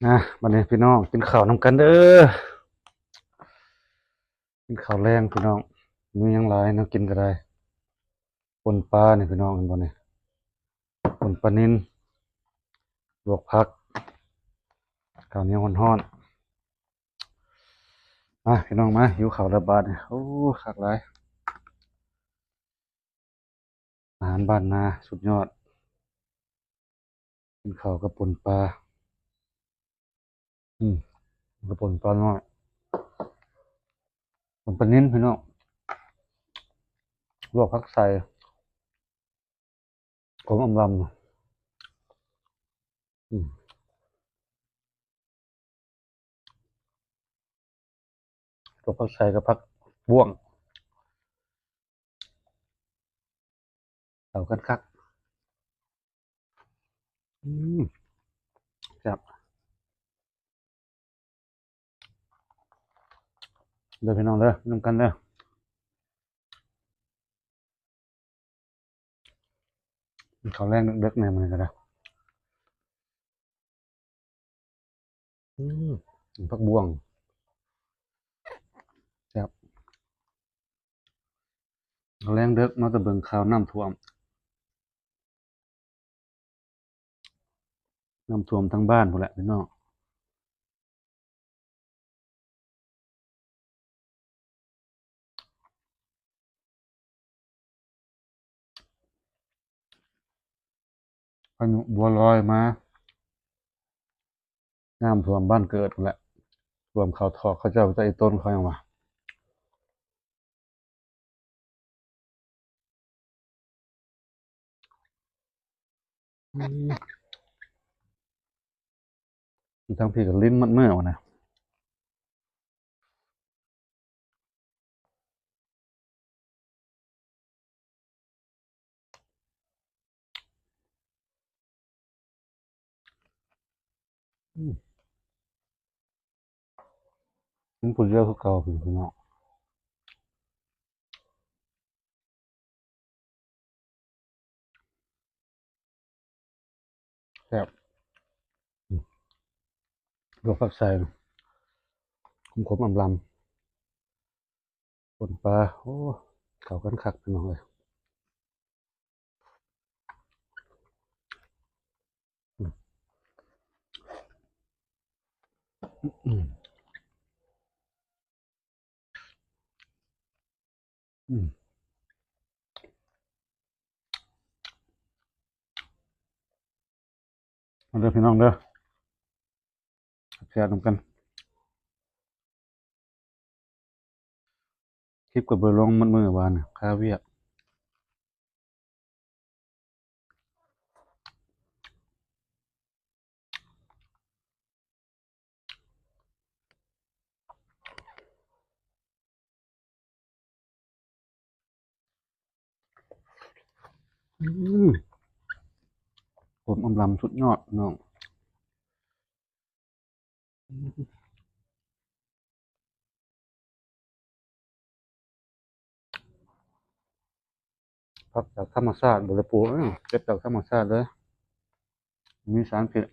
ອ່ະ ບັດນີ້ພີ່ນ້ອງ ກິນເຂົ້ານຳກັນເດີ ກິນເຂົ້າແລງພີ່ນ້ອງ. ມີຫຍັງຫຼາຍ ແນວກິນກໍໄດ້ ປົ່ນປານີ້ພີ່ນ້ອງ ເຫັນບໍ່ນີ້ ປົ່ນປານິນ ລວກຜັກ ເຂົ້າໜຽວຮ້ອນໆ. ມາພີ່ນ້ອງມາ ຫິວເຂົ້າແລ້ວບາດນີ້. ໂອ້ ຄັກຫຼາຍ ອາຫານບ້ານນາສຸດຍອດ. ກິນເຂົ້າກັບປົ່ນປາ ອືມ ກັບປົ່ນປານ້ອຍ ປົ່ນປານິນພີ່ນ້ອງ ລວກຜັກໃສ່ ຂມອຳລຳ ອືມ ຕົວຜັກໃສ່ກັບຜັກບ້ວງ ເຂົ້າກັນຄັກ ອືມ ແຊບ ເດີພີ່ນ້ອງເດີ ນຳກັນເດີ. ເຂົ້າແລງເດິກໆ ແດ່ມື້ນີ້ກໍໄດ້ ອືມ ຜັກບ້ວງ ແຊບ. ເຂົ້າແລງເດິກ ມາແຕ່ເບິ່ງຂ່າວນ້ຳຖ້ວມ ນ້ຳຖ້ວມທາງບ້ານພຸ້ນແຫຼະພີ່ນ້ອງ. ພາຍຸບົວລອຍມາ ນ້ຳຖ້ວມບ້ານເກີດພຸ້ນແຫຼະ ຖ້ວມເຂົ້າຖອກເຂົາເຈົ້າ ຈັກອີ່ຕົນເຂົາຫຍັງວະ. ອືມ ທາງພີ້ກໍລິນໝົດມື້ວະນະ. ອືມ ກິນຜູ້ດຽວຄືເກົ່າ ພີ່ນ້ອງ ແຊບ ອືມ ລວກຜັກໃສ່ ຂົມໆ ອຳລຳ ປົ່ນປາ ໂອ້ ເຂົ້າກັນຄັກ ພີ່ນ້ອງເອີຍ. ອືມ ອືມ ອືມ ມາເດີພີ່ນ້ອງເດີ ແຊບໆ ນຳກັນ. ຄລິບກໍບໍ່ໄດ້ລົງໝົດມື້ວານນີ້ ຄາວຽກ. ອືມ ຂົມອຳລຳສຸດຍອດ ພີ່ນ້ອງ. ຜັກຈາກທຳມະຊາດ ບໍ່ໄດ້ປູກເນາະ ເກັບຈາກທຳມະຊາດເລີຍ ບໍ່ມີສານພິດ.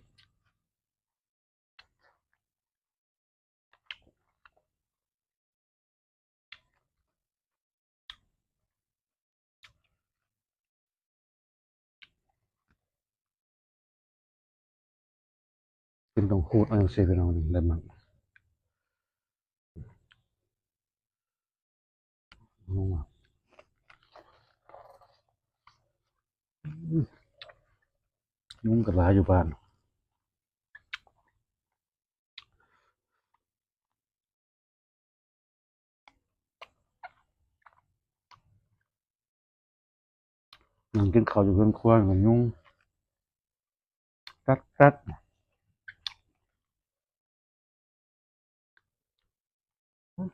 ກິນຕ້ອງຂູດເອົາຈັ່ງຊີ້ ພີ່ນ້ອງ ໄດ້ມັກ. ຍຸງກໍຫຼາຍຢູ່ບ້ານ. ນັ່ງກິນເຂົ້າຢູ່ເຮືອນຄົວກໍຍຸງກັດໆ. ອືມ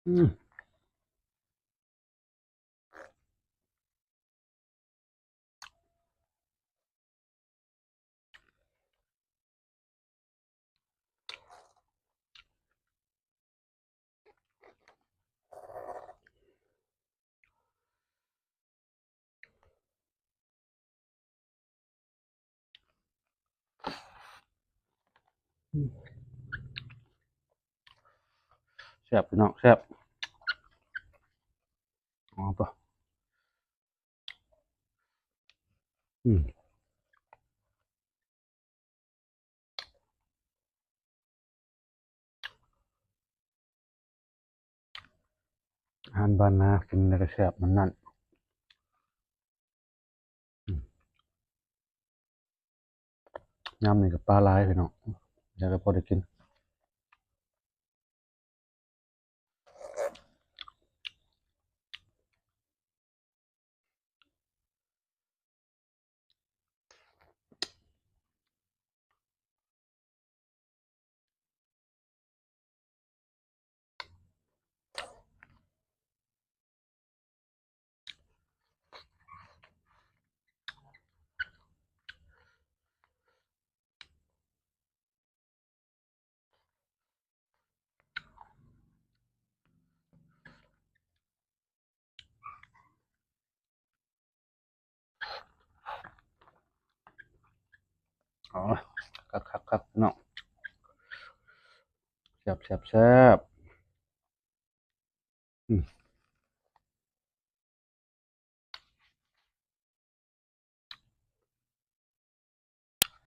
อืม แซ่บพี่น้อง แซ่บ เอาตัว อืม อาหารบ้านนา กินแล้วก็แซ่บมันนั่น อืม ยามนี้ก็ปลาหลายพี่น้อง แล้วก็พอได้กิน อ๋อ คักๆๆ เนาะ แซ่บๆๆ อืม